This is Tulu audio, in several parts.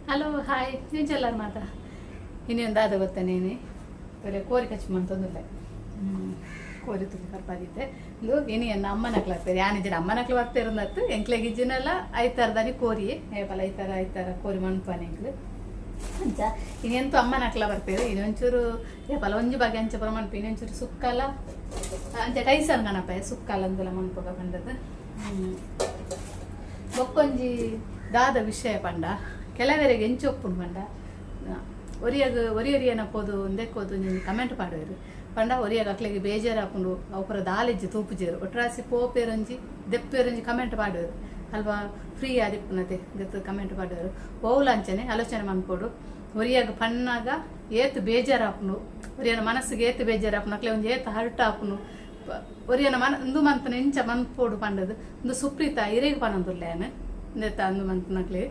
ಹಲೋ ಹಾಯ್ ಎಂಚೆಲ್ಲಾರ್ ಮಾತ? ಇನಿ ಒಂದು ದಾದ ಗೊತ್ತ ನೀನು ತೊಲೆ ಕೋರಿ ಕಚ್ಚು ಮಂತೊಂದುಲ್ಲೆ. ಕೋರಿ ತುಲಿ ಕರ್ಪಾದಿತ್ತೆ. ಇಂದು ಇನಿ ಎನ್ನ ಅಮ್ಮನಕ್ಲು ಆಗ್ತಾರೆ ಯಾನಿಜ್ಜಿಡ ಅಮ್ಮನಕ್ಲು ಬರ್ತಿರೋದತ್ತು ಎಂಕ್ಲೆಗ್ ಇಜ್ಜಿನಲ್ಲ ಐತಾರದಾನಿ ಕೋರಿ ಏಪಲ ಐತಾರ ಐತಾರ ಕೋರಿ ಮನ್ಪಾನೆ ಎಂಕ್ಲು. ಅಂಚ ಇನಿ ಎಂತೂ ಅಮ್ಮನಕ್ಲ ಬರ್ಪೇರು. ಇನಿ ಒಂಚೂರು ಏಪಲ ಒಂಜಿ ಬಗೆ ಅಂಚ ಪೂರ ಮನ್ಪು. ಇನಿ ಒಂಚೂರು ಸುಕ್ಕಲ ಅಂಚ ಟೈಸನ್ ಗಣಪ ಸುಕ್ಕಲ ಅಂದಲ ಮನ್ಪುಗ ಪಂಡದು. ಬೊಕ್ಕೊಂಜಿ ದಾದ ವಿಷಯ ಪಂಡ, ಕೆಲವರಿಗೆ ಎಂಚೊಪ್ಪುಂಡು ಪಂಡ, ಒರಿಯಗ್ ಒರಿ ಒರಿಯನ ಪೋದು ಒಂದೆಕ್ಕೋದು ಒಂಜಿ ಕಮೆಂಟ್ ಪಾಡುವೆರು ಪಂಡ ಒರಿಯಗ್ ಅಕ್ಲೆಗ್ ಬೇಜಾರಾಪುಂಡು. ಅವು ಪೂರ ದಾಲೆಜ್ಜಿ ತೂಪುಜೆರ್. ಒಟ್ರಾಸಿ ಪೋಪೆರೊಂಜಿ ದೆಪ್ಪೆರೊಂಜಿ ಕಮೆಂಟ್ ಪಾಡುವೆರು ಅಲ್ವಾ, ಫ್ರೀ ಆದಿಪ್ಪುನತೆ ದೆತ್ತ್ ಕಮೆಂಟ್ ಪಾಡುವೆರು. ಓವುಲ ಅಂಚನೆ ಆಲೋಚನೆ ಮನ್ಪೊಡು. ಒರಿಯಗ್ ಪನ್ನಾಗ ಏತ್ ಬೇಜಾರಾಪುಂಡು, ಒರಿಯನ ಮನಸ್ಸಿಗೆ ಏತ್ ಬೇಜಾರಾಪುಂಡು, ಅಕ್ಲೆ ಒಂಜಿ ಏತ್ ಹರ್ಟ್ ಆಪುಂಡು, ಒರಿಯನ ಮನ ಉಂದು ಮನ್ಪುನ ಎಂಚ ಮನ್ಪೊಡು ಪಂಡದು. ಉಂದು ಸುಪ್ರೀತ ಇರೆಗ್ ಪನೊಂದುಲ್ಲೆ ಯಾನ್. ಇಂದೆತ ಅಂದು ಮನ್ಪುನಕ್ಲೆ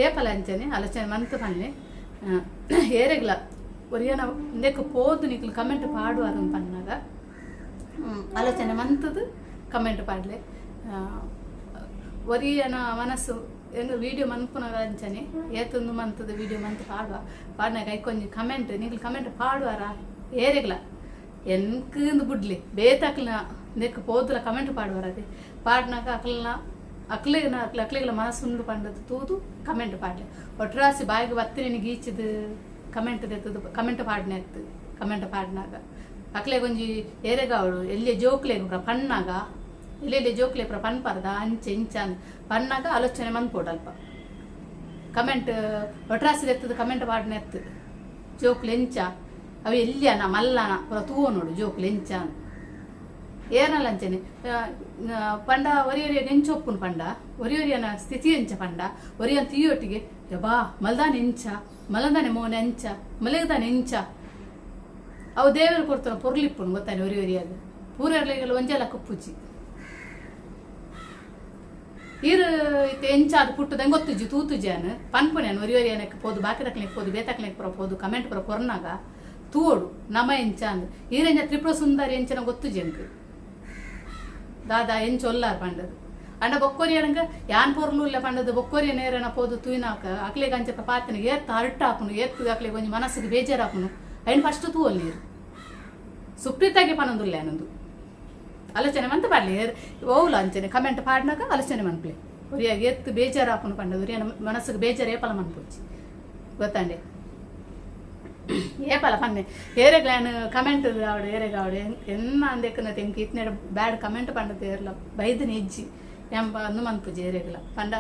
ಏಪಲ ಅಂಚನೆ ಆಲೋಚನೆ ಮಂತ್ ಪನ್ಲೆ. ಏರೆಗ್ಲ ಒರಿಯನ ಉಂದೆಕ್ ಪೋದು ನಿಕ್ಲು ಕಮೆಂಟ್ ಪಾಡುವರ್ ಪನ್ನಾಗ ಆಲೋಚನೆ ಮಂತುದು ಕಮೆಂಟ್ ಪಾಡ್ಲೆ. ಒರಿಯನ ಮನಸ್ಸು ಏನು ವೀಡಿಯೋ ಮನ್ಪುನಗ ಅಂಚನೆ ಏತೊಂದು ಮಂತುದು ವೀಡಿಯೋ ಮಂತ್ ಪಾಡುವ. ಪಾಡ್ನಾಗ ಐಕೊಂಜಿ ಕಮೆಂಟ್ ನಿಕ್ಲು ಕಮೆಂಟ್ ಪಾಡುವಾರ ಏರೆಗ್ಲ ಎಂಕ್ ಇಂದು ಬುಡ್ಲಿ ಬೇತಕ್ಲ್ನ ನೆಕ್ ಪೋದುಲ ಕಮೆಂಟ್ ಪಾಡುವರ ಅದೇ ಪಾಡ್ನಾಗ ಅಕ್ಲ್ನ ಅಕ್ಲೆಗ್ನ ಅಕ್ಲೆ ಅಕ್ಲೆಗ್ಲ ಮನಸ್ಸುಂಡು ಪಂಡದು ತೂದು ಕಮೆಂಟ್ ಪಾಡ್ಲೆ. ಒಟ್ರಾಸಿ ಬಾಯಿಗೆ ಬತ್ತಿನ ಗೀಚಿದ್ ಕಮೆಂಟ್ ದೆತ್ತದು ಕಮೆಂಟ್ ಪಾಡ್ನೆತ್ತು. ಕಮೆಂಟ್ ಪಾಡ್ನಾಗ ಅಕ್ಲೆಗೊಂಜಿ ಏರೆಗಾವಡು ಎಲ್ಯ ಜೋಕ್ಲೆಗ್ ಪೂರ ಪನ್ನಾಗ ಎಲ್ಲೆಲ್ಲಿ ಜೋಕ್ಲೆ ಪೂರ ಪನ್ಪರ್ದ ಅಂಚ ಇಂಚ ಪನ್ನಾಗ ಆಲೋಚನೆ ಮನ್ಪೊಡು. ಅಲ್ಪ ಕಮೆಂಟ್ ಒಟ್ರಾಸಿ ದೆತ್ತದು ಕಮೆಂಟ್ ಪಾಡ್ನೆತ್ತು. ಜೋಕ್ಲು ಎಂಚ ಅವು ಎಲ್ಯನ ಮಲ್ಲನ ಪೂರ ತೂವೊನೊಡು ಜೋಕ್ಲು ಎಂಚ. ಏರ್ನಲ ಅಂಚನೆ ಪಂಡ ಒರಿ ಒರಿಯಗ್ ಎಂಚ ಒಪ್ಪುನು ಪಂಡ, ಒರಿ ಒರಿಯನ ಸ್ಥಿತಿ ಎಂಚ ಪಂಡ, ಒರಿಯನ್ ತೀಯೊಟ್ಟಿಗೆ ಯಬಾ ಮಲ್ದಾನೆ ಎಂಚ ಮಲದಾನೆ ಮೋನೆ ಅಂಚ ಮಲಗದಾನೆ ಎಂಚ. ಅವು ದೇವರು ಕೊಡ್ತಾನ ಪೊರ್ಲಿಪ್ಪುನು ಗೊತ್ತಾನೆ. ಒರಿ ಒರಿಯಾಗ ಪೂರೆರ್ಲೆಗೆಲ್ಲ ಒಂಜೆಲ ಕುಪ್ಪುಜಿ. ಈರ್ ಇತ್ತೆ ಎಂಚಾದ್ ಪುಟ್ಟುದಂಗೆ ಗೊತ್ತುಜ್ಜಿ ತೂತುಜಿ ಯಾನ್ ಪನ್ಪುನೇನು. ಒರಿ ಒರಿಯನಕ್ಕೆ ಪೋದು ಬಾಕಿ ಪೋದು ಬೇತಕ್ಲೆಗ್ ಪೂರ ಪೋದು ಕಮೆಂಟ್ ಪೂರ ಕೊರ್ನಾಗ ತೂವೊಡು ನಮ ಎಂಚ ಅಂದ್. ಈರೆಂಜ ತ್ರಿಪುರ ಸುಂದರಿ ಎಂಚನ ಗೊತ್ತುಜಿ ಎಂಕ್, ದಾದಾ ಎಂಚ ಒಲ್ಲಾರ್ ಪಂಡದು. ಅಂಡ ಬೊಕ್ಕೊರಿಯನಂಗ ಯಾನ್ ಪೊರ್ಲು ಇಲ್ಲ ಪಂಡದು. ಬೊಕ್ಕೊರಿಯ ನೇರನ ಪೋದು ತೂಯಿನಾಕ ಅಕ್ಲೆಗ್ ಅಂಚ ಪಾತಿನ ಏತ್ ಹರ್ಟ್ ಆಪುಂಡು, ಏತ್ ಅಕ್ಲೆಗ್ ಒಂಜಿ ಮನಸ್ಸಿಗೆ ಬೇಜಾರಾಪುಂಡು, ಐನ್ ಫಸ್ಟ್ ತೂವೊಲಿ ನೀರು. ಸುಪ್ರೀತಾಗೆ ಪನೊಂದುಲ್ಲೆ ಯಾನೊಂದು ಆಲೋಚನೆ ಮಂತ್ ಪಾಡ್ಲಿ. ಓವುಲ ಅಂಚನೆ ಕಮೆಂಟ್ ಪಾಡ್ನಾಗ ಆಲೋಚನೆ ಮನ್ಪುಲೆ. ಒರಿಯಾಗ ಎತ್ತು ಬೇಜಾರಾಪುಂಡು ಪಂಡದು. ಒರಿಯನ ಮನಸ್ಸಿಗೆ ಬೇಜಾರು ಏಪಲ ಮನ್ಪೊಚ್ಚಿ ಗೊತ್ತಾಂಡೆ. ಏಪಲ ಪನ್ನೆ ಏರೆಗ್ಲ ಯಾನ್ ಕಮೆಂಟ್ ಆವಡ್ ಏರೆಗ್ ಆವಡ್ ಎನ್ನ ಅಂದೆಕ್ಕನ ತೆಂಕ್ ಇತ್ನೆಡ್ ಬ್ಯಾಡ್ ಕಮೆಂಟ್ ಪಂಡದು ಏರ್ಲ ಬೈದಿನ ಇಜ್ಜಿ ಎಂಬ ಅಂದು ಮನ್ಪುಜಿ ಏರೆಗ್ಲ ಪಂಡ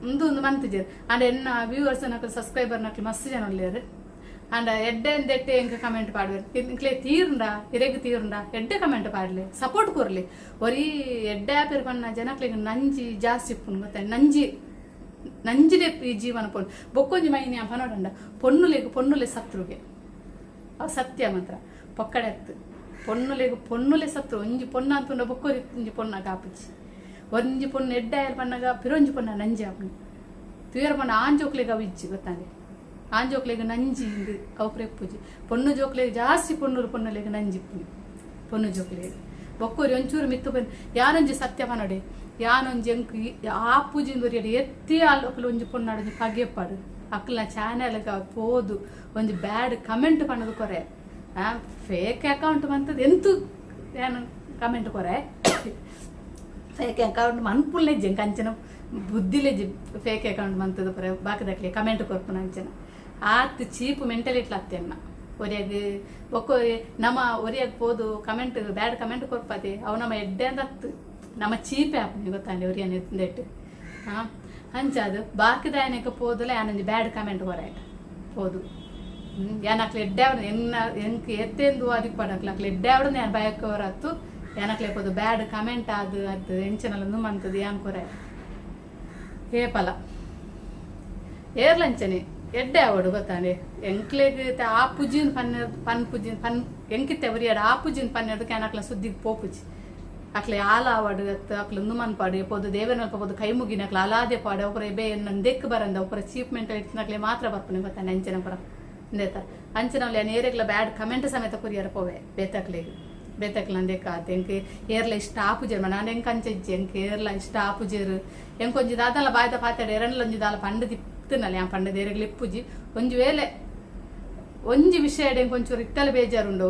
ಉಂದು ಉಂದು ಮನ್ಪುಜೆರ್. ಅಂಡ ಎನ್ನ ವ್ಯೂವರ್ಸ್ ನಕುಲು ಸಬ್ಸ್ಕ್ರೈಬರ್ ನಕುಲು ಮಸ್ತ್ ಜನ ಉಲ್ಲೆರ್. ಅಂಡ ಎಡ್ಡೆ ಎಂದೆಟ್ಟೆ ಎಂಕ್ ಕಮೆಂಟ್ ಪಾಡುವೆರ್. ಇಂಕ್ಲೆ ತೀರುಂಡ ಇರೆಗ್ ತೀರುಂಡ ಎಡ್ಡೆ ಕಮೆಂಟ್ ಪಾಡ್ಲೆ, ಸಪೋರ್ಟ್ ಕೊರ್ಲಿ. ಒರಿ ಎಡ್ಡೆ ಆಪೆರ್ ಪನ್ನ ಜನಕ್ಲೆಗ್ ನಂಜಿ ಜಾಸ್ತಿ ಇಪ್ಪುಂಡು ಗೊತ್ತ. ನಂಜಿ ನಂಜಿದೆ ಈ ಜೀವನ ಪೊಣ್ಣು. ಬೊಕ್ಕೊಂಜಿ ಮೈನ್ ಪನೊಡಂಡ ಪೊನ್ನುಲೆಗ್ ಪೊನ್ನುಲೆ ಸತ್ರುಗೆ. ಅವು ಸತ್ಯ ಮಾತ್ರ ಪೊಕ್ಕಡೆತ್ತು. ಪೊನ್ನುಲೆಗ್ ಪೊನ್ನುಲೆ ಸತ್ರು. ಒಂಜಿ ಪೊನ್ನ ಅಂತುಂಡ ಬೊಕ್ಕೊರಿ ಒಂಜಿ ಪೊನ್ನ ಕಾಪುಜಿ. ಒಂಜಿ ಪೊಣ್ಣು ಎಡ್ಡೆ ಆಯಲ್ ಪನ್ನಗ ಪಿರೊಂಜಿ ಪೊನ್ನ ನಂಜಿ ಆಪುಂಡು. ತೂಯರ ಪಂಡ ಆಣ್ ಜೋಕ್ಲೆಗ್ ಅವು ಇಜ್ಜಿ ಗೊತ್ತಾಂದೆ. ಆಣ್ ಜೋಕ್ಲೆಗ್ ನಂಜಿ ಇಂದ್ ಅವು ಪೂರ ಇಪ್ಪುಜಿ. ಪೊಣ್ಣು ಜೋಕ್ಲೆಗ್ ಜಾಸ್ತಿ ಪೊಣ್ಣುಲು ಪೊನ್ನುಲೆಗ್ ನಂಜಿ ಇಪ್ಪುನಿ ಪೊಣ್ಣು ಜೋಕ್ಲೆಗ್. ಬೊಕ್ಕೊರಿ ಒಂಚೂರು ಮಿತ್ತ್ ಬನ್ ಯಾನೊಂಜಿ ಸತ್ಯ ಪನೊಡೆ. ಯಾನೊಂಜಿ ಎಂಕ್ ಆಪುಜಿ ಒರಿಯಡ್ ಎತ್ತಿ ಅಕ್ಲು ಒಂಜಿ ಪೊಣ್ಣಡ ಒಂಜಿ ಪಗೆಪಡ್ ಅಕ್ಲ್ನ ಚಾನೆಲ್ ಪೋದು ಒಂಜಿ ಬ್ಯಾಡ್ ಕಮೆಂಟ್ ಪಂಡದು ಕೊರೆ. ಫೇಕ್ ಅಕೌಂಟ್ ಮಂತದ ಎಂತು ಯಾನ್ ಕಮೆಂಟ್ ಕೊರೆ. ಫೇಕ್ ಅಕೌಂಟ್ ಮನ್ಪುಲ್ಲೆಜ್ಜಿ ಎಂಕ್ ಅಂಚನ ಬುದ್ಧಿಲೆಜ್ಜಿ. ಫೇಕ್ ಅಕೌಂಟ್ ಮಂತದ ಪೂರ ಬಾಕಿದಕ್ಲೆ ಕಮೆಂಟ್ ಕೊರ್ಪುನ ಅಂಚನ ಆತ್ ಚೀಪ್ ಮೆಂಟಲಿಟ್ಲ ಅತ್ತೆನ್ನ. ಒರಿಯಗ್ ಬೊಕ್ಕ ನಮ ಒರಿಯಗ್ ಪೋದು ಕಮೆಂಟ್ ಬ್ಯಾಡ್ ಕಮೆಂಟ್ ಕೊರ್ಪದೆ ಅವು ನಮ್ಮ ಎಡ್ಡೆ ಅಂದತ್ತು ನಮ್ಮ ಚೀಪೆ ಆಪುನಿ ಗೊತ್ತಾಂಡೆ ಒರಿಯನ್ ಎತ್ತಂದೆಟ್. ಹಾ ಅಂಚಾದ್ ಬಾಕಿದಾಯನಕ ಪೋದುಲ ಯಾನೊಂಜಿ ಬ್ಯಾಡ್ ಕಮೆಂಟ್ ಕೊರೆ ಪೋದು. ಯಾನ್ ಅಕ್ಲೆ ಎಡ್ಡೆ ಆವಡ್ ಎನ್ನ ಎಂಕ್ ಎತ್ತೇಂದು ಅದಿಪ್ಪಡು ಅಕ್ಲೆ ಅಕ್ಲೆ ಎಡ್ಡೆ ಆವಡ್ ಯಾನ್ ಬಯಕೋರತ್ತು. ಯಾನ್ ಪೋದು ಬ್ಯಾಡ್ ಕಮೆಂಟ್ ಆದ್ ಅತ್ ಎಂಚನಲ ಮಂತದು ಯಾನ್ ಕೊರೆ ಏಪಲ. ಏರ್ಲಂಚನೆ ಎಡ್ಡೆ ಆವಡು ಗೊತ್ತಾಂಡೆ. ಎಂಕ್ಲೆಗ್ ಆ ಪುಜಿನ್ ಪನ್ನೆ ಪನ್ ಪುಜಿನ್ ಪನ್ ಎಂಕಿತ್ತೆ ಒರಿಯಡ್ ಆ ಪುಜಿನ್ ಪನ್ನೆರ್ದು ಯಾನ್ ಅಕ್ಲ ಸುದ್ದಿಗ್ ಪೋಪುಜಿ. ಅಕ್ಲೆ ಆಲ ಆವಡ್ ಅತ್ ಅಕ್ಲೆ ಉಂದು ಮನ್ಪಾಡು ಪೋದು ದೇವರನಲ್ಪ ಪೋದು ಕೈ ಮುಗಿನ ಅಕ್ಲೆ ಅಲಾದೆ ಪಾಡು ಅವು ಪೂರ ಎಬೆ ಎನ್ನ ದೆಕ್ಕ್ ಬರಂದ. ಅವು ಪೂರ ಚೀಪ್ ಮೆಂಟಾಲಿಟಿ ಅಕ್ಲೆ ಮಾತ್ರ ಬರ್ಪುನಿ ಗೊತ್ತಾಂಡೆ. ಅಂಚನೆ ಪೂರ ಇಂದೆತ ಅಂಚನೆ ಯಾನ್ ಏರೆಗ್ಲ ಬ್ಯಾಡ್ ಕಮೆಂಟ್ ಸಮೇತ ಕೊರಿಯರ ಪೋವೆ ಬೇತಕ್ಲೆಗ್. ಬೇತಕ್ಲ ಅಂದೆಕ್ ಎಂಕ್ ಏರ್ಲ ಇಷ್ಟ ಆಪುಜೆರ್ ಮನ ಎಂಕ್ ಅಂಚ ಇಜ್ಜಿ. ಎಂಕ್ ಏರ್ಲ ಇಷ್ಟ ಆಪುಜೆರ್. ಎಂಕ್ ಒಂಜಿ ದಾದಲ ಬಾಯ್ದ ಪಾತೆರ ಎರನ್ಲ ಒಂಜಿ ದಾಲ ಪಂಡದಿ ಇತ್ತನಲ್ಲ ಯಾನ್ ಪಂಡ ದೇರೆಗ್ಲ ಇಪ್ಪುಜಿ. ಒಂಜಿ ವೇಳೆ ಒಂಜಿ ವಿಷಯಡ್ ಎಂಕ್ ಒಂಚೂರು ಇತ್ತಲ ಬೇಜಾರ್ ಉಂಡು.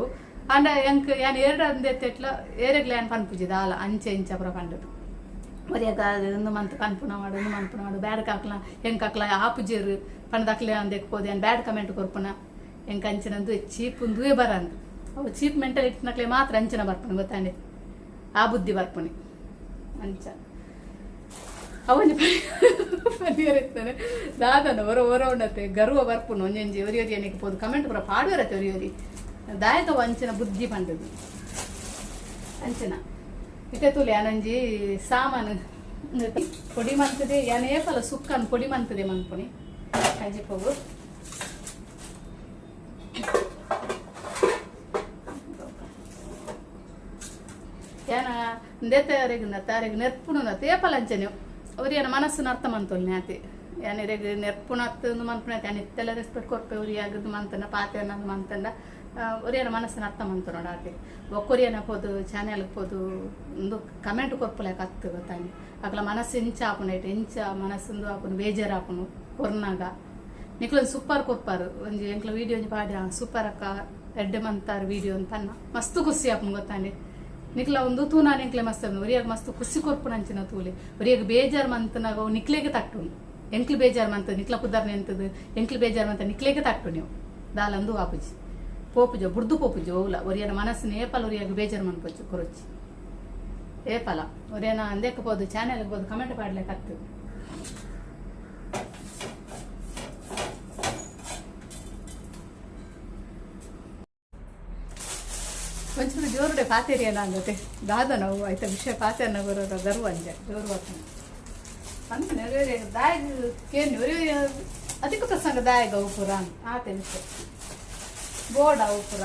ಆಂಡ ಎಂಕ್ ಯಾನ್ ಏರ್ಡ ಅಂದೆತ್ತೆಟ್ಲ ಏರೆಗ್ಲ ಯಾನ್ ಪನ್ಪುಜಿ ದಾಲ ಅಂಚ ಇಂಚ ಪೂರ ಪಂಡುದು. ಒರಿಯಗ ಉಂದು ಮಂತ್ ಪನ್ಪುನ ವಾಡ್ ಉಂದು ಮನ್ಪುನ ವಾಡ್ ಬ್ಯಾಡ್ ಕಾಕ್ಲ ಎಂಕ್ ಅಕ್ಲ ಆಪುಜೆರ್ ಪಂಡ್ದ್ ಅಕ್ಲೆ ಅಂದೆಕ್ ಪೋದು ಯಾನ್ ಬ್ಯಾಡ್ ಕಮೆಂಟ್ ಕೊರ್ಪುನ ಎಂಕ್ ಅಂಚಿನ ಉಂದುವೆ ಚೀಪ್ ಉಂದುವೆ ಬರಂದ್. ಅವು ಚೀಪ್ ಮೆಂಟಾಲಿಟಿ ನಕ್ಲೆ ಮಾತ್ರ ಅಂಚಿನ ಬರ್ಪುನಿ ಗೊತ್ತಾಂಡೆ ಆ ಬುದ್ಧಿ ಬರ್ಪುನಿ ಅಂಚ. ಅವೊಂಜಿ ಪನಿಯೆರೆ ಇತ್ತನೆ ದಾದನ ಒರ ಒರ ಉಂಡತೆ ಗರ್ವ ಬರ್ಪುಂಡು ಒಂಜೊಂಜಿ ಒರಿ ಒರಿ ಎನಿಕ್ ಪೋದು ಕಮೆಂಟ್ ಪೂರ ಪಾಡುವೆರತೆ ಒರಿ ಒರಿ ದಾಯೆಗ್ ಅವು ಅಂಚಿನ ಬುದ್ಧಿ ಪಂಡುದು ಅಂಚಿನ ಇತ್ತೆ ತೂಲೆ ಯಾನೊಂಜಿ ಸಾಮಾನು ಪೊಡಿ ಮಂತುದೆ ಯಾನ್ ಏಪಲ ಸುಕ್ಕನ್ ಪೊಡಿ ಮಂತುದೆ ಮನ್ಪುನಿ ಕಜಿಪುಗು. ಯಾನ ಇಂದೆತ ಅರೆಗ್ ನತ್ತ ಅರೆಗ್ ನೆರ್ಪುನು ನತ್ತ ಏಪಲ ಅಂಚನೆ ಒರಿಯನ ಮನಸ್ಸುನ ಅರ್ಥ ಮಂತೊಲ್ನೆ ಆತೆ. ಯಾನ್ ಇರೆಗ್ ನೆರ್ಪುನತ್ ಉಂದು ಮನ್ಪುನತ್ ಯಾನ್ ಇತ್ತೆಲ ರೆಸ್ಪೆಕ್ಟ್ ಕೊರ್ಪೆ ಒರಿಯಾಗ್ ಇಂದ್ ಮಂತುಂಡ ಪಾತೆರ್ನ ಅಂದ್ ಮಂತುಂಡ ಒರಿಯನ ಮನಸ್ಸುನ ಅರ್ಥ ಮಂತೊನೊಡು ಆತೆ. ಬೊಕ್ಕೊರಿಯನ ಪೋದು ಚಾನೆಲ್ ಪೋದು ಉಂದು ಕಮೆಂಟ್ ಕೊರ್ಪುಲೆಕ ಅತ್ತ್ ಗೊತ್ತಾಂಡ್. ಅಕ್ಲ ಮನಸ್ಸು ಎಂಚ ಆಪುಂಡು ಐಟ್ ಎಂಚ ಮನಸ್ಸು ಉಂದು ಆಪುಂಡು ಬೇಜಾರ್ ಆಪುಂಡು ಕೊರ್ನಗ. ನಿಕ್ಲೊಂಜಿ ಸೂಪರ್ ಕೊರ್ಪರ್ ಒಂಜಿ ಎಂಕ್ಲ ವಿಡಿಯೋ ಒಂಜಿ ಪಾಡ್ಯ ಸೂಪರ್ ಅಕ್ಕ ಎಡ್ಡೆ ಮಂತಾರ್ ವಿಡಿಯೋ ಅಂತ ಪನ್ನ ಮಸ್ತ್ ಖುಷಿ ಆಪುಂಡು ಗೊತ್ತಾಂಡೆ. ನಿಕ್ಲ ಉಂದು ತೂನಾನೆ ಎಂಕ್ಲೆ ಮಸ್ತ್ ಒರಿಯಗ್ ಮಸ್ತ್ ಖುಷಿ ಕೊರ್ಪುನಂಚಿನ ತೂಲೆ. ಒರಿಯಗ್ ಬೇಜಾರ್ ಮಂತ್ನಾಗ ಅವು ನಿಕ್ಲೆಗ್ ತಟ್ಟುಂಡು. ಎಂಕ್ಲು ಬೇಜಾರ್ ಮಂತ್ ನಿಕ್ಲ ಪುದರ್ ನೆಂತುದು ಎಂಕ್ಲು ಬೇಜಾರ್ ಮಂತ್ ನಿಕ್ಲೆಗ್ ತಟ್ಟುನಿ ಅವು ದಾಲ ಉಂದು ಆಪುಜಿ ಪೋಪುಜ ಬುಡ್ದು ಪೋಪುಜಿ ಒವುಲ ಒರಿಯನ ಮನಸ್ಸುನು ಏಪಲ ಒರಿಯಗ್ ಬೇಜಾರ್ ಮನ್ಪೊಚ್ಚು ಕೊರೊಚ್ಚಿ ಏಪಲ ಒರಿಯನ ಅಂದೆಕ್ ಪೋದು ಚಾನೆಲ್ ಪೋದು ಕಮೆಂಟ್ ಪಾಡ್ಲೆಕ ಅತ್ತ್. ಒಂಚೂರು ಜೋರುಡೆ ಪಾತೆರಿಯನ ಅಂದತೆ ದಾದ ನಾವು ಐತ ವಿಷಯ ಪಾತೆರ್ನ ಬರೋದ ಗರ್ವ ಅಂಜ ಜೋರು ಬರ್ತನೆ ಅಂದ್ ದಾಯಗ್ ಕೇನ್ ಅಧಿಕ ಪ್ರಸಂಗ ದಾಯಗ ಅವು ಪೂರ ಆತೆ ವಿಷಯ ಬೋರ್ಡ್ ಅವು ಪೂರ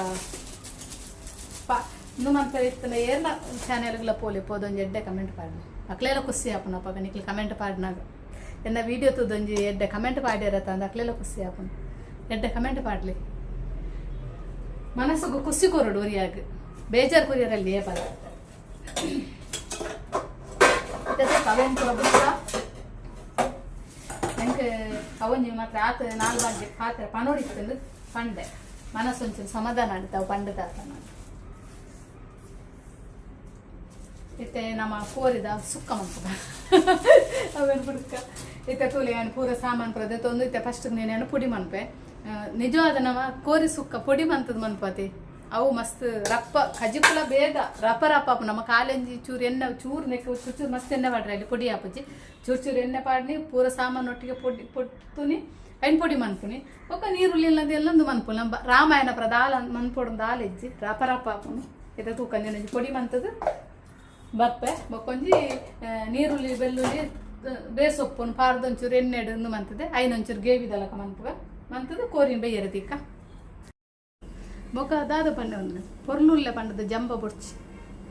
ಪಾ ಇಂದು ಮನ್ಪೆರೆ ಇತ್ತಂಡ ಏರ್ನ ಚಾನೆಲ್ಗ್ಲ ಪೋಲೆ ಪೋದೊಂಜಿ ಎಡ್ಡೆ ಕಮೆಂಟ್ ಪಾಡ್ಲೆ ಅಕ್ಲೆಲ ಖುಷಿ ಆಪುಂಡು ಅಪಗ ನಿಕ್ಲು ಕಮೆಂಟ್ ಪಾಡ್ನಾಗ ಎನ್ನ ವೀಡಿಯೋ ತೂದೊಂಜಿ ಎಡ್ಡೆ ಕಮೆಂಟ್ ಪಾಡ್ಯೆರತ್ತ ಅಂದ್ ಅಕ್ಲೆಲ ಖುಷಿ ಆಪುಂಡು ಎಡ್ಡೆ ಕಮೆಂಟ್ ಪಾಡ್ಲೆ ಮನಸ್ಸುಗು ಖುಷಿ ಕೊರೊಡು ಒರಿಯಾಗ್ ಬೇಜಾರ್ ಕೊರಿಯರಲ್ಲಿ ಏಪಲ ಅವೆನ್ ಪೂರ ಬುಕ್ಕ ಎಂಕ್ ಅವೊಂಜಿ ಮಾತ್ರ ಆತ್ ನಾಲ್ ಬಾಜಿ ಪಾತ್ರ ಪನೊಡಿತ್ತುಂಡು ಪಂಡೆ ಮನಸ್ಸೊಂಚೂರು ಸಮಾಧಾನ ಆಂಡ್ ಅವು ಪಂಡುದಾತ ಇತ್ತೆ ನಮ್ಮ ಕೋರಿದ ಸುಕ್ಕ ಮನ್ಪುಗ ಅವೆನ್ ಬುಡ್ಕ ಇತ್ತೆ ತೂಲೆ ಯಾನ್ ಪೂರ ಸಾಮಾನ್ ಪೂರ ದೆತೊಂದು ಇತ್ತೆ ಫಸ್ಟ್ ನೇನು ಪೊಡಿ ಮನ್ಪೆ. ನಿಜವಾದ ನಮ್ಮ ಕೋರಿ ಸುಕ್ಕ ಪೊಡಿ ಮಂತುದು ಮನ್ಪತಿ ಅವು ಮಸ್ತ್ ರಪ್ಪ ಕಜಿಪುಲ ಬೇಗ ರಪ ರಪ ಆಪುಂಡು. ನಮ್ಮ ಕಾಲೆಂಜಿ ಚೂರು ಎಣ್ಣೆ ಚೂರು ನೆಕ್ ಚೂರು ಚೂರು ಮಸ್ತ್ ಎಣ್ಣೆ ಪಾಡ್ರೆ ಅಲ್ಲಿ ಪೊಡಿ ಆಪುಜಿ. ಚೂರು ಚೂರು ಎಣ್ಣೆ ಪಾಡ್ನಿ ಪೂರ ಸಾಮಾನು ಒಟ್ಟಿಗೆ ಪೊಡಿ ಪೊತ್ತುನಿ ಐನ್ ಪೊಡಿ ಮನ್ಪುನಿ ಬೊಕ್ಕ ನೀರುಳ್ಳಿ ಎಲ್ಲ ಮನ್ಪುನಿ. ನಮ್ಮ ರಾಮಾಯಣ ಪೂರ ದಾಲ ಮನ್ಪೊಡು ದಾಲ ಇಜ್ಜಿ ರಪ ರಪ ಆಪುಂಡು. ಇತ್ತೆ ತೂಕ ಒಂಜಿ ಪೊಡಿ ಮಂತುದು ಬರ್ಪೆ ಬೊಕ್ಕೊಂಜಿ ನೀರುಳ್ಳಿ ಬೆಳ್ಳುಳ್ಳಿ ಬೇಸೊಪ್ಪುನು ಪಾರ್ದ್ ಒಂಚೂರು ಎಣ್ಣೆಡ್ ಉಂದು ಮಂತುದು ಐನ್ ಒಂಚೂರು ಗ್ರೇವಿದ ಲೆಕ್ಕ ಮನ್ಪುಗ ಮಂತುದು ಕೋರಿನ್ ಬೈಯೆರೆ ತಿಕ್ಕ. ಬೊಕ ದಾದ ಪಂಡೆ ಉಂದು ಪೊರ್ಲುಲ್ಲೆ ಪಂಡದ್ ಜಂಬ ಬೊಡ್ಚಿ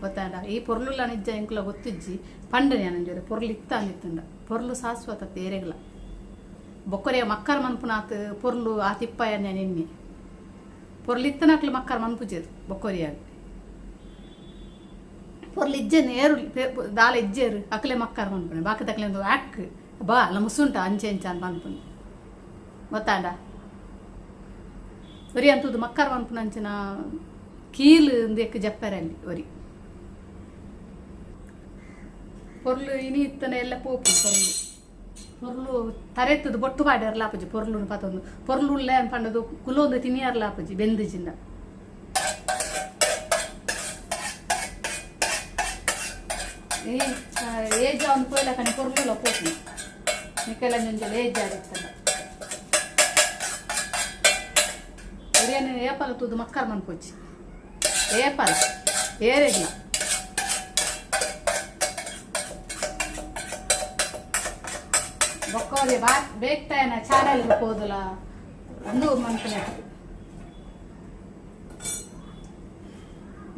ಗೊತ್ತಾಂಡ ಈ ಪೊರ್ಲುಲ್ಲ ನಿಜ ಎಂಕುಲ ಗೊತ್ತಿಜ್ಜಿ ಪಂಡನೆ ಯಾನ್ ಒಂಜಿ ಪೊರ್ಲು ಇತ್ತ ಅಂದಿತ್ತುಂಡ ಪೊರ್ಲು ಶಾಶ್ವತ ಏರೆಗ್ಲ ಬೊಕ್ಕೊರಿಯ ಮಕ್ಕರ್ ಮನ್ಪುನಾತ್ ಪೊರ್ಲು ಆತಿಪ್ಪಯನೆ ನಿನ್ನೆ ಪೊರ್ಲು ಇತ್ತನಕ್ಲು ಮಕ್ಕರ್ ಮನ್ಪುಜೆರ್ ಬೊಕ್ಕೊರಿಯಾಗ್ ಪೊರ್ಲು ಇಜ್ಜೆನ್ ಏರು ದಾಲ ಇಜ್ಜೆರ್ ಅಕ್ಲೆ ಮಕ್ಕರ್ ಮನ್ಪುನೆ ಬಾಕಿದಕ್ಲೆ ಒಂದು ಆಕ್ ಬಾ ಅಲ್ಲ ಮುಸುಂಟ ಅಂಚೆ ಇಂಚ ಅಂದ್ ಪನ್ಪುನಿ ಗೊತ್ತಾಂಡ ಒರಿ ಅಂತುದು ಮಕ್ಕರ್ ಮನ್ಪುನಂಚಿನ ಕೀಲ್ ಉಂದೆಕ್ ಜಪ್ಪೆರೆ ಅಲ್ಲಿ ಒರಿ ಪೊರ್ಲು ಇನಿ ಇತ್ತನ ಎಲ್ಲ ಪೋಪು ಪೊರ್ಲು ಪೊರ್ಲು ತರೆತ್ತುದು ಬೊಟ್ಟು ಪಾಡ್ಯರ್ಲ ಆಪುಜಿ ಪೊರ್ಲುನು ಪತೊಂದು ಪೊರ್ಲು ಉಲ್ಲೆ ಪಂಡುದು ಕುಲೊಂದು ತಿನಿಯರ್ಲ ಆಪುಜಿ ಬೆಂದುಜಿಂಡ. ಈ ಏಜ್ ಆವೊಂದು ಪೋಯಿಲಕನೆ ಪೊರ್ಲುಲ ಪೋಪುಂಡು ನಿಕ್ಕೆಲ ಒಂಜೊಂಜಿ ಏಜ್ ಆದಿತ್ತಂಡ ಒರಿಯನ್ ಏಪಲ ತೂದು ಮಕ್ಕರ್ ಮನ್ಪೊಚ್ಚಿ ಏಪಲ ಏರೆಗ್ಲ ಬೊಕ್ಕ ಒರಿ ಬಾ ಬೇಕ್ತಾಯನ ಚಾನೆಲ್ ಪೋದುಲ ಉಂದು ಮನ್ಪುನೆ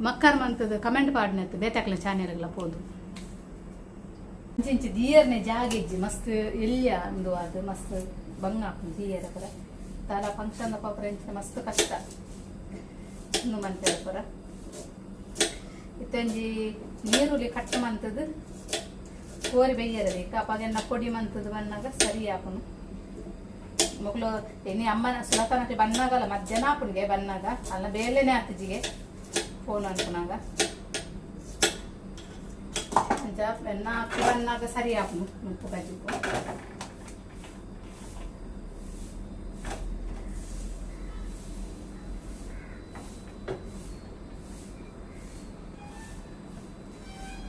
ಮಕ್ಕರ್ ಮಂತುದು ಕಮೆಂಟ್ ಪಾಡ್ನೆತ್ ಬೇತೆಕ್ಲ ಚಾನೆಲ್ಗ್ಲ ಪೋದು ಇಂಚಿ ದೀಯರ್ನೆ ಜಾಗ ಇಜ್ಜಿ ಮಸ್ತ್ ಎಲ್ಯ ಉಂದು ಆದ್ ಮಸ್ತ್ ಬಂಗ ಆಪುಂಡು ದೀಯರೆ ಪೂರ ದಾಲ ಫಂಕ್ಷನ್ ದ ಪೂರ ಇಂಚಿನ ಮಸ್ತ್ ಕಷ್ಟ ಉಂದು ಮನ್ಪೆರೆ ಪೂರ ಇತ್ತೆ ಒಂಜಿ ನೀರುಳ್ಳಿ ಕಟ್ ಮಂತುದು ಕೋರಿ ಬೈಯೆರೆ ಬೋಕ ಅಪಗ ಎನ್ನ ಪೊಡಿ ಮಂತುದು ಬನ್ನಗ ಸರಿ ಆಪುಂಡು. ಮೊಕ್ಲು ಎನಿ ಅಮ್ಮನ ಸುಲತನಕ್ಕೆ ಬನ್ನಾಗಲ್ಲ ಮಧ್ಯಾಹ್ನ ಆಪುಣಿಗೆ ಬನ್ನಾಗ ಅಲ್ಲ ಬೇಲೆನೆ ಆತಿಜಿಗೆ ಫೋನ್ ಅನ್ಪುನಾಗ ಅಂಚ ಎನ್ನ ಬನ್ನಾಗ ಸರಿ ಆಪುನು ಮುಪ್ಪು ಕಜಿಪು.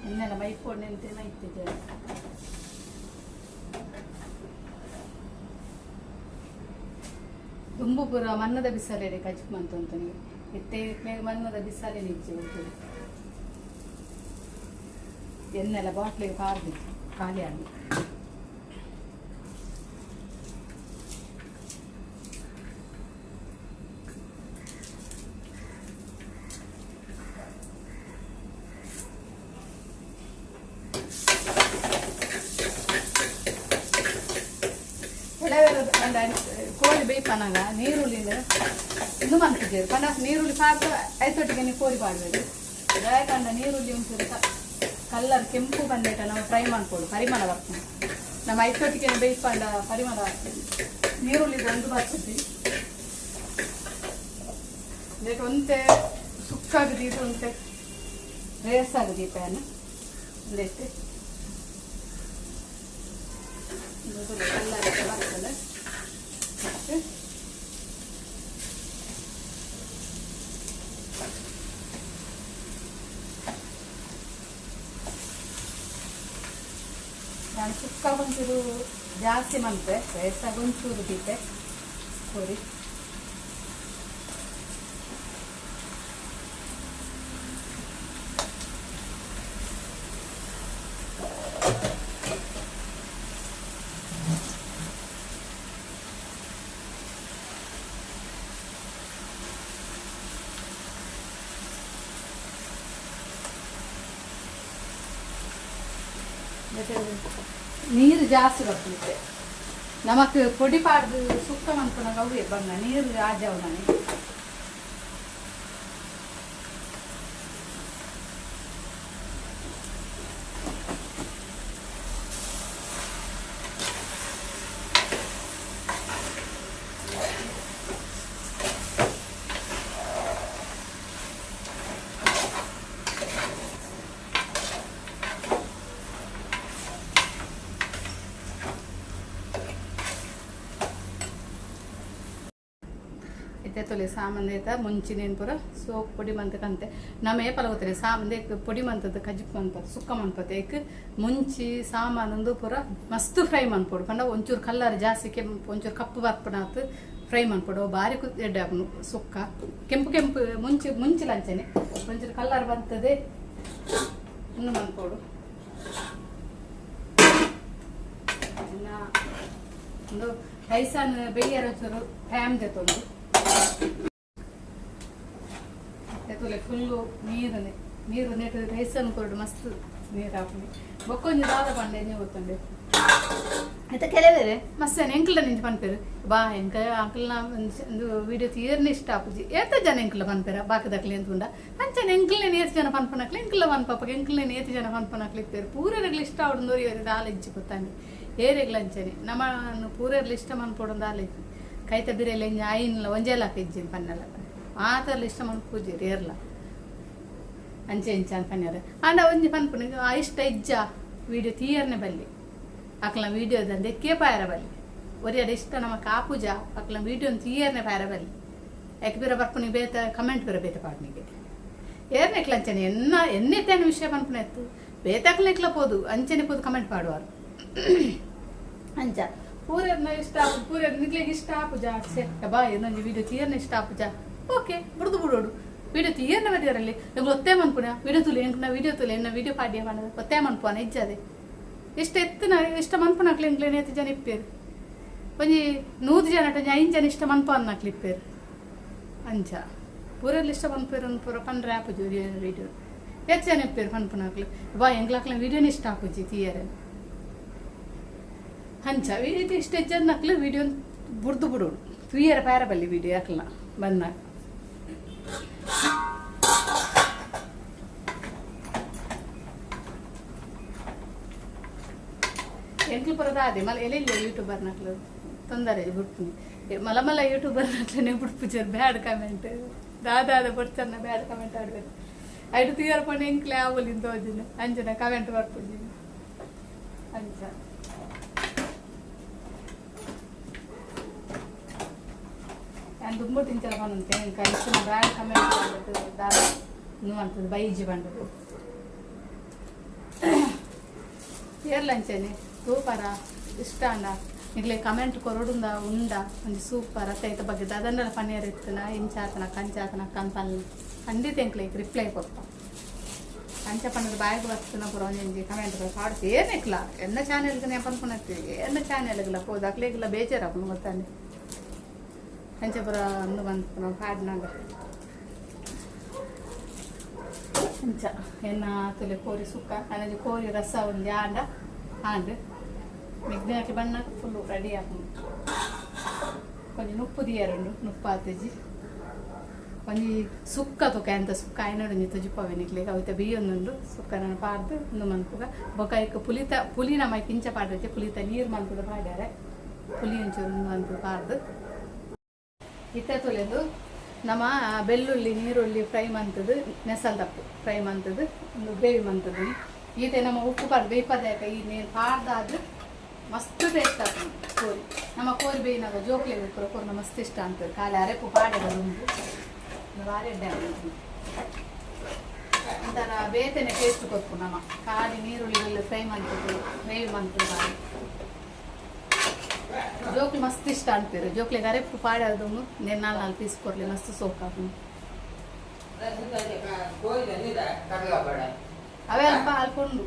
ಎನ್ನೆಲ್ಲ ಮೈಪೋಡು ನಿಂತೆ ಮೈತಿದ್ದೆ. ದುಂಬು ಪೂರ ಮನ್ನದ ಬಿಸಾಲೆ ಕಜಿಪು ಮಂತೊಂತನಿ ಇತ್ತೆ ಮನ್ನದ ಬಿಸಾಲೆ ನಿಜ್ಜೆ ಉಂಟು. ಎನ್ನೆಲ್ಲ ಬಾಟ್ಲಿಗೆ ಪಾರ್ದಿತ್ತು ಖಾಲಿ ಆಗಿ. ಕೆಲವೆಲ್ಲ ಕೋಳಿ ಬೇಯ್ಪನಾಗ ನೀರುಳ್ಳಿನ ಇದು ಮಂತಿದ್ದೇವೆ ಪಂಡ ನೀರುಳ್ಳಿ ಪಾಡ್ದು ಐತೊಟ್ಟಿಗೆ ನೀವು ಕೋಳಿ ಪಾಡ್ಬೇಕು. ಕಂಡ ನೀರುಳ್ಳಿ ಒಂಚೂರು ಕಲ್ಲರ್ ಕೆಂಪು ಬಂದೇಟ ನಾವು ಫ್ರೈ ಮಾಡ್ಕೊಡು, ಪರಿಮಳ ಬರ್ತದೆ. ನಮ್ಮ ಐತೊಟ್ಟಿಗೆ ಬೇಯ್ಪಂಡ ಪರಿಮಳ ನೀರುಳ್ಳಿ ಒಂದು ಬರ್ತದೆ. ಇದಕ್ಕೆ ಒಂತೆ ಸುಕ್ಕಾಗದಿ, ಇದು ಒಂತೆ ರೇಸಾಗದಿ ಪ್ಯಾನ್ ಒಂದೆಷ್ಟು ಕಲ್ಲರ್ ಬರ್ತದೆ. ಮತ್ತೆ ನಾನು ಸುಕ್ಕ ಒಂಚೂರು ಜಾಸ್ತಿ ಮಂತೆ, ರೇಸಾಗಿ ಒಂಚೂರು ದೀಪೆ ಕೋರಿ. ಮತ್ತೆ ನೀರು ಜಾಸ್ತಿ ಬರ್ತದೆ. ನಮಕ್ ಪೊಡಿ ಪಾಡ್ದು ಸುಕ್ಕ ಮನ್ಪುನಾಗ ಅವು ಬಂದ ನೀರು ಆಜಾವು ನಾನು. ಇತ್ತೆ ತೊಲೆ ಸಾಮಾನು ಐತ ಮುಂಚಿನೇನು ಪೂರ ಸೋಪ್ ಪೊಡಿ ಮಂತಕಂತೆ ನಮ್ಮ ಏಪಲ ಗೊತ್ತಿಲ್ಲ. ಸಾಮಾನು ಪೊಡಿ ಮಂತದ್ದು ಕಜಿಪ್ ಮನ್ಪತ್ತು ಸುಕ್ಕ ಮನ್ಪತ್ತು ಏಕ್ ಮುಂಚಿ ಸಾಮಾನೊಂದು ಪೂರ ಮಸ್ತ್ ಫ್ರೈ ಮನ್ಪೊಡು. ಪಂಡ ಒಂಚೂರು ಕಲ್ಲರ್ ಜಾಸ್ತಿ ಕೆಂಪು ಒಂಚೂರು ಕಪ್ಪು ಬರ್ಪುನಾತ್ ಫ್ರೈ ಮನ್ಪೊಡು. ಬಾರಿ ಎಡ್ಡೆ ಆಪುಂಡು ಸುಕ್ಕ ಕೆಂಪು ಕೆಂಪು ಮುಂಚಿ ಮುಂಚಿ ಲಂಚನೆ ಒಂಚೂರು ಕಲ್ಲರ್ ಬರ್ತದೆ ಇನ್ನು ಮನ್ಪೊಡು. ಇನ್ನ ಒಂದು ರೈಸನ್ ಬೇಯರ ಒಂಚೂರು ಟೈಮ್ ದೆತ್ತೊಂದು ಎತ್ತುಲೆ ಫುಲ್ಲು ನೀರನೆ ನೀರು ನೆಟ್ಟು ರೈಸನ್ ಕೊರಡು ಮಸ್ತ್ ನೀರು ಹಾಕಿ ಬೊಕ್ಕೊಂಜಿ ದಾದ ಪಂಡ ಎಣ್ಣೆ ಗೊತ್ತುಂಡೆ. అయితే ಕೆಲವೇರೆ ಮಸ್ತ್ ಎಂಕ್ಲ ನಿಂಚ ಪನ್ಪೇರು ಬಾ ಎಂಕ ಅಂಕಲ್ನ ಒಂದು ವಿಡಿಯೋ ತೀರ್ನ ಇಷ್ಟ ಆಪುಜಿ. ಏತ ಜನ ಎಂಕ್ಲ ಪನ್ಪೇರ ಬಾಕಿದಕ್ಲೆ ಎಂತುಂಡ ಅಂಚನೆ ಎಂಕ್ಲನೆ ಏತ್ ಜನ ಪನ್ಪನಕ್ಲೆ ಎಂಕ್ಲ ಪನ್ಪಪ್ಪ ಎಂಕ್ಲನೆ ಏತ್ ಜನ ಪನ್ಪನಕ್ಲೆ ಇಪ್ಪೇರು ಪೂರೆಗ್ಲ ಇಷ್ಟ ಆವಡು ಒರಿ ದಾಲ ಇಜ್ಜಿ ಗೊತ್ತಾನೆ ಏರೆಗ್ಲ ಅಂಚನೆ ನಮ್ಮ ಪೂರೆರ್ಲ ಇಷ್ಟ ಮನ್ಪೊಡು ದಾಲ ಇಜ್ಜಿ ಕೈತ ಬಿರೆಲೆ ಇಂಜ ಐನ್ಲ ಒಂಜೇಲಾಕ ಇಜ್ಜಿ ಪನ್ನಲ ಮಾತರ್ಲ ಇಷ್ಟ ಮನ್ಪುಜಿ ಏರ್ಲ ಅಂಚೆ ಇಂಚ ಅಂತ ಪನ್ಯಾರ. ಆಂಡ ಒಂಜಿ ಪನ್ಪುನ ಆ ಇಷ್ಟ ಇಜ್ಜ ವಿಡಿಯೋ ತೀಯರ್ನೆ ಬಲ್ಲಿ ಅಕ್ಲ ವಿಡಿಯೋ ದಂದೆ ಪಾಯರ ಬಲ್ಲಿ ಒರಿಯಡ ಇಷ್ಟ ನಮ್ಮ ಕಾಪುಜ ಅಕ್ಲ ವಿಡಿಯೋ ತೀಯರ್ನೆ ಪಾಯರ ಬಲ್ಲಿ ಯಾಕೆ ಬಿರ ಬರ್ಪುನಿ ಬೇತ ಕಮೆಂಟ್ ಬಿರ ಬೇತ ಪಾಡ್ನಿಗೆ ಏರ್ನೆ ಅಂಚನೆ ಎನ್ನ ಎನ್ನೆತ್ತೇನು ವಿಷಯ ಪನ್ಪುನ ಎತ್ತು ಬೇತಾಕ್ಲ ಇಕ್ಲ ಪೋದು ಅಂಚನೆ ಪೋದು ಕಮೆಂಟ್ ಪಾಡುವಾರು. ಅಂಚ ಪೂರೆರ್ನ ಇಷ್ಟ ಆಪು ಪೂರೆರ್ ನಿಕ್ಲೆಗ್ ಇಷ್ಟ ಆಪುಜ ಸೆ ಬಾ ಏನೊಂಜಿ ವಿಡಿಯೋ ತೀಯರ್ನ ಇಷ್ಟ ಆಪುಜ ಓಕೆ ಬುಡ್ದು ಬುಡೋಡು ವಿಡಿಯೋ ತೀಯರ್ನ ಬದಿಯರಲ್ಲಿ ಎಂಗ್ಲು ಒತ್ತೇ ಮನ್ಪುನ ವಿಡಿಯೋ ತುಲೆ ಎಂಕ್ನ ವಿಡಿಯೋ ತುಲೆ ಎನ್ನ ವಿಡಿಯೋ ಪಾಡ್ಯ ಪಂಡದ ಒತ್ತೇ ಮನ್ಪುನ ಇಜ್ಜದೆ ಇಷ್ಟ ಎತ್ತಿನ ಇಷ್ಟ ಮನ್ಪುನಕ್ಲೆ ಎಂಕ್ಲೇನೆ ಎತ್ತು ಜನ ಇಪ್ಪೇರು ಒಂಜಿ 100 ಜನ ಒಂಜಿ 5 ಜನ ಇಷ್ಟ ಮನ್ಪ ಅನ್ನಕ್ಲಿ ಇಪ್ಪೇರು. ಅಂಚ ಪೂರೆರ್ಲ ಇಷ್ಟ ಮನ್ಪೇರು ಪೂರ ಪಂಡ್ರೆ ಆಪುಜಿ ವಿಡಿಯೋ ಹೆಚ್ಚು ಜನ ಇಪ್ಪೇರು ಪನ್ಪುನಕ್ಲು ಬಾ ಎಂಗ್ಲಾಕ್ಲ ವಿಡಿಯೋನ ಇಷ್ಟ ಆಪುಜಿ ತೀಯರೆ. ಅಂಚ ಇದು ಇಷ್ಟ ಹೆಚ್ಚು ವಿಡಿಯೋ ಬುಡ್ದು ಬುಡೋಡು ತುಯ್ಯರ ಪ್ಯಾರ ಬಲ್ಲಿ ವಿಡಿಯೋ ಯಾಕಲ್ಲ ಬಂದಾಗ. ಎಂಕ್ಲು ಪುರದ ಅದೇ ಮಲ್ಲ ಎಲೆ ಇಲ್ಲ ಯೂಟ್ಯೂಬರ್ ನಕ್ಲು ತೊಂದರೆ ಬುಡ್ಪುನಿ. ಮಲ ಮಲ ಯೂಟ್ಯೂಬರ್ ಅಟ್ಲನೆ ಬುಡ್ಪುಜೆರ್ ಬ್ಯಾಡ್ ಕಮೆಂಟ್. ದಾದಾದ ಬೊಡ್ಚನ್ನ ಬ್ಯಾಡ್ ಕಮೆಂಟ್ ಆಡ್ಬೇಕು. ಐಟ್ ತೂಯರ್ ಪಂಡ ಎಂಕ್ಲೆ ಆವೊಲಿ ತೋಜುಂಡು, ಅಂಚನೆ ಕಮೆಂಟ್ ಬರ್ಪುಜಿ ಅಂಚ. ಯಾನ್ ದುಂಬು ಇಂಚಲ ಪನೊಂತೆ, ಎಂಕ್ ಐತಿನ ಬ್ಯಾಡ್ ಕಮೆಂಟ್ ದಾದ ಉಂದು ಮಲ್ತುದು ಬೈಜಿ ಪಂಡುದು. ಏರ್ಲ ಅಂಚನೆ ತೂಪರ ಇಷ್ಟ ಆಂಡ ನಿಕ್ಲೆ ಕಮೆಂಟ್ ಕೊರೊಡುಂದ ಉಂಡ ಒಂಜಿ ಸೂಪರ್ ಅತ್ತ ಐತ ಬಗ್ಗೆ ದಾದಂಡಲ ಪನಿಯರೆ ಇತ್ತುಂಡ ಇಂಚ ಆತನಕ್ಕ ಅಂಚ ಆತನಕ್ಕ ಅಂತ ಪನ್ಲೆ, ಖಂಡಿತ ಎಂಕ್ಲೆಗ್ ರಿಪ್ಲೈ ಕೊರ್ಪ. ಅಂಚ ಪಂಡುದು ಬಾಯಿಗ್ ಬತ್ತುನ ಪೂರ ಒಂಜೊಂಜಿ ಕಮೆಂಟ್ ಪೂರ ಪಾಡ್ದ್ ಏರೆಗ್ಲ ಎನ್ನ ಚಾನೆಲ್ಗ್ ನೆ ಪನ್ಪುನತ್ತ್, ಎನ್ನ ಚಾನೆಲ್ಗ್ಲ ಪೋದು ಅಕ್ಲೆಗ್ಲ ಬೇಜಾರಾಪುಂಡು ಗೊತ್ತಾಂಡ್. ಅಂಚ ಪೂರ ಉಂದು ಮನ್ಪುನ ಪಾಡ್ನಗ ಅಂಚ ಎನ್ನ ತುಲೆ ಕೋರಿ ಸುಕ್ಕ ಅನಂಜಿ ಕೋರಿ ರಸ ಒಂಜಿ ಆಂಡ ಆಂಡ್ ಮಿಗ್ನಾಕಿ ಬಣ್ಣ ಫುಲ್ಲು ರೆಡಿ ಆಪುಂಡು. ಒಂಜಿ ನುಪ್ಪು ದೀಯರುಂಡು, ನುಪ್ಪು ಆತಿಜಿ. ಒಂಜಿ ಸುಕ್ಕ ತುಕ ಎಂತ ಸುಕ್ಕ ಆಯ್ನಡ್ ಒಂಜಿ ತೊಜಿಪಾವೆ ನಿಕ್ಲೆಗ್. ಅವಿತ ಬೀಯೊಂದುಂಡು ಸುಕ್ಕ ನನ ಪಾಡ್ದ್ ಉಂದು ಮನ್ಪುಗ. ಬೊಕ ಐಕ್ ಪುಲಿತ ಪುಲಿ ನಮ ಐಕ್ ಇಂಚ ಪಾಡ್ದಿಜ್ಜಿ, ಪುಲಿತ ನೀರ್ ಮನ್ಪುದು ಪಾಡ್ಯಾರೆ. ಪುಲಿ ಒಂಚೂರು ಉಂದು ಮನ್ಪುದು ಪಾಡ್ದ್. ಇತ್ತೆ ತುಲೆಂದು ನಮ ಬೆಳ್ಳುಳ್ಳಿ ನೀರುಳ್ಳಿ ಫ್ರೈ ಮಂತುದು ನೆಸಲ್ ದಪ್ಪು ಫ್ರೈ ಮಂತುದು ಉಂದು ಗ್ರೇವಿ ಮಂತುದು. ಈತೆ ನಮ ಉಪ್ಪು ಪಾಡ್ದು ಬೇಯ್ಪದಾಕ ಈ ನೀರು ಪಾಡ್ದಾದ್ ಮಸ್ತ್ ಟೇಸ್ಟ್ ಆಪುಂಡು ಕೋರಿ. ನಮ್ಮ ಕೋರಿ ಬೇಯಿನಾಗ ಜೋಕ್ಲೆಗ್ ಪೂರ ಕೊರ್ನ ಮಸ್ತ್ ಇಷ್ಟ ಅನ್ಪೆರ್. ಖಾಲಿ ಅರೆಪು ಪಾಡೆದ ದುಂಬು ಬಾರಿ ಎಡ್ಡೆ ಆಪುಂಡು. ಒಂಥರ ಬೇತೆನೆ ಟೇಸ್ಟ್ ಕೊರ್ಪುಂಡು. ನಮ ಖಾಲಿ ನೀರುಳ್ಳಿ ಬೆಳ್ಳುಳ್ಳಿ ಫ್ರೈ ಮಂತುದು ಗ್ರೇವಿ ಮಂತುದು ಬಾರಿ ಜೋಕ್ಲು ಮಸ್ತ್ ಇಷ್ಟ ಅನ್ಪೆರ್. ಜೋಕ್ಲೆಗ್ ಅರೆಪು ಪಾಡೆದ ದುಂಬು ನೇನ್ ನಾಲ್ ನಾಲ್ ಪೀಸ್ ಕೊರ್ಲೆ, ಮಸ್ತ್ ಸೋಕು ಆಪುಂಡು. ಅವೇ ಅಲ್ಪ ಅಲ್ಪ ಉಂಡು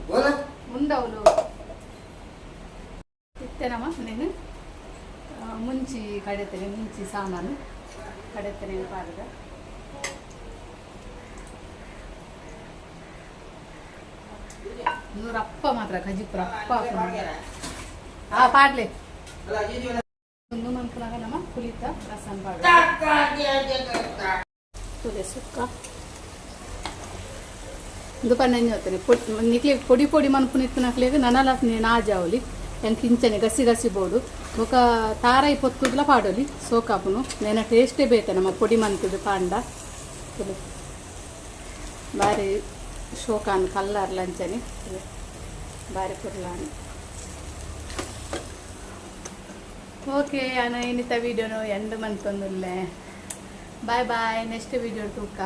ಉಂಡವ್ಲು. ಇತ್ತೆ ನಮ್ಮ నేను ಮುಂಚಿ ಕಡೆತೇನೆ, ಮುಂಚಿ ಸಾಮಾನು ಕಡೆತೇನೆ ಪಾಡ್ದ. ನೂರಪ್ಪ ಮಾತ್ರ ಕಜಿಪು ರಪ್ಪ ಆಪುಂಡು. ಆ ಪಾಡ್ಲೆ ಉಂದು ಮನ್ಪುನಗ ನಮ್ಮ ಪುಲಿತ ರಸನ್ ಪಾಡ್ವ. ತೂಲೆ ಸುಕ್ಕ ಉಂದು ಪಂಡ ಎಂಚ ಪೊಡಿ ನಿಕ್ಲೆಗ್ ಪೊಡಿ ಪೊಡಿ ಮನ್ಪುನ ಇತ್ತಿನಕ್ಲೆಗ್ ನನಲ ನಾಜಾವೊಲಿ. ಎಂಕ್ ಇಂಚನೆ ಗಸಿ ಗಸಿ ಬೋಡು. ಬೊಕ ತಾರಾಯಿ ಪೊತ್ತುದುಲ ಪಾಡೊಲಿ, ಸೋಕಾಪುನು. ನೆನ ಟೇಸ್ಟೇ ಬೇತೆ ನಮ್ಮ ಪೊಡಿ ಮಂತುದು ಪಾಂಡ. ತೂಲೆ ಬಾರಿ ಶೋಕಾನ್ ಕಲ್ಲರ್ಲ ಅಂಚನೆ ಬಾರಿ ಪೊರ್ಲಾಂಡ್. ಓಕೆ, ಯಾನ್ ಇನಿತ ವಿಡಿಯೋನು ಎಂಡ್ ಮನ್ತೊಂದುಲ್ಲೆ. ಬಾಯ್ ಬಾಯ್, ನೆಕ್ಸ್ಟ್ ವಿಡಿಯೋ ತೂಕ.